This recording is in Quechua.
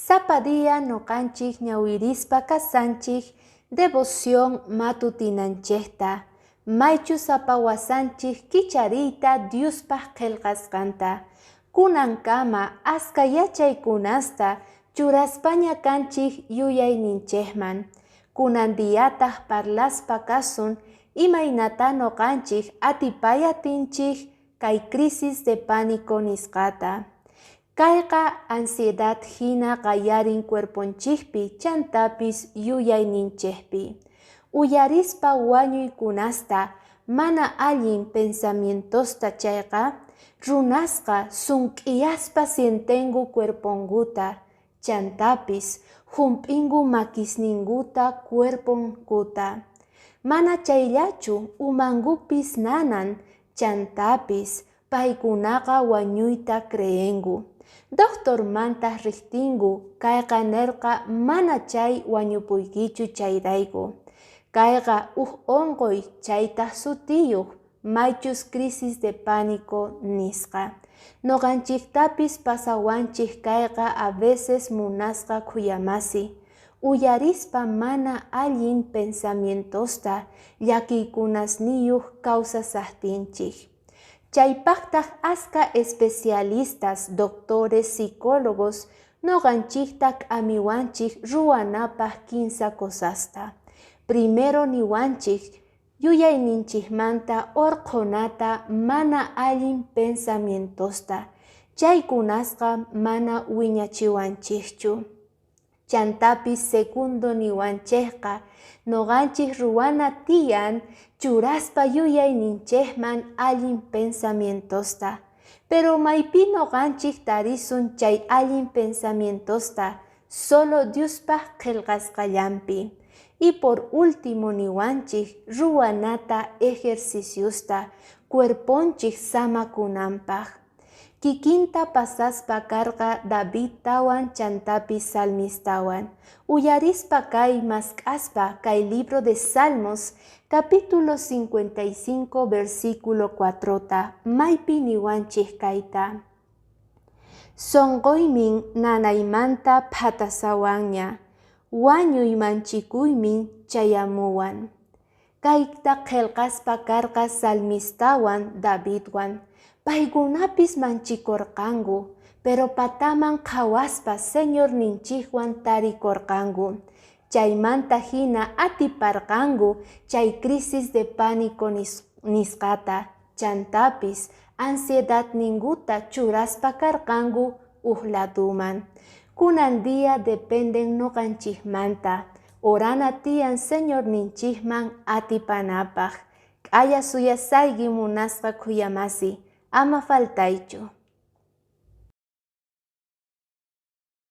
Sapa día nuqanchik ñawirispa kasanchik devoción matutinanchikta, maychus apawasanchik kichariyta Dyuspaq qillqasqanta. Kunankama aska yachaykunasta churaspaña kanchik yuyayninchikman. Kunan diyataq parlaspa kasun imaynata nuqanchik atipay atinchik kay crisis de pánico nisqata. Kayqa ansiedad hina qallarin cuerponchikpi chantapis yuyayninchikpi. Uyarispa wañuykunasta mana allin pensamientosta chayqa, runasqa sunk'iyaspa sientenku cuerponkuta, chantapis hump'inku makisninkuta cuerponkuta. Mana chayllachu, umankupis nanan, chantapis paykunaqa wañuyta creenku. Doctormantaq riqtinku kayqa nirqa mana chay wañupuykichu chayrayku. Kayqa huk unquy chaytaq sutiyuq maychus crisis de pánico nisqa. Nuqanchiktapis pasawanchik kayqa a veces munasqa khuyamasi. Uyarispa mana allin pensamientosta llakiykunasniyuq kawsasaqtinchik. Chaypaqtaq aska especialistas, doctores, psicólogos nuqanchikta k'amiwanchik ruwanapaq kinsa cosasta. Primero niwanchik yuyayninchikmanta urqhunata mana allin pensamientosta, chaykunasqa mana wiñachiwanchikchu. Chantapis segundo niwanchikqa nuqanchik ruwana tiyan churaspa yuyayninchikman allin pensamientosta. Pero maypi nuqanchik tarisun chay allin pensamientosta? Solo Dyuspaq qillqasqallanpi. Y por último niwanchik ruwanata ejerciciosta cuerponchik samakunanpaq. Kikinta pasaspa karqa Davidtawan chantapis salmistawan. Uyarispa kay mask'aspa kay libro de Salmos, capítulo 55, versículo 4ta, maypi niwanchik kayta. Sunquymin nanaymanta phatasawanña, wañuy manchikuymin chayamuwan. Kayta qillqaspa karqa salmistawan Davidwan. Paykunapis manchikurqanku, pero pataman qhawaspa Señorninchikwan tarikurqanku. Chaymanta hina atiparqanku chay crisis de pánico nisqata, chantapis ansiedadninkuta churaspa karqanku huk laduman. Kunan día dependen nuqanchikmanta, orana tiyan Señorninchikman atipanapaq. K'aya suyasayki munasqa khuyamasi, ama faltaychu.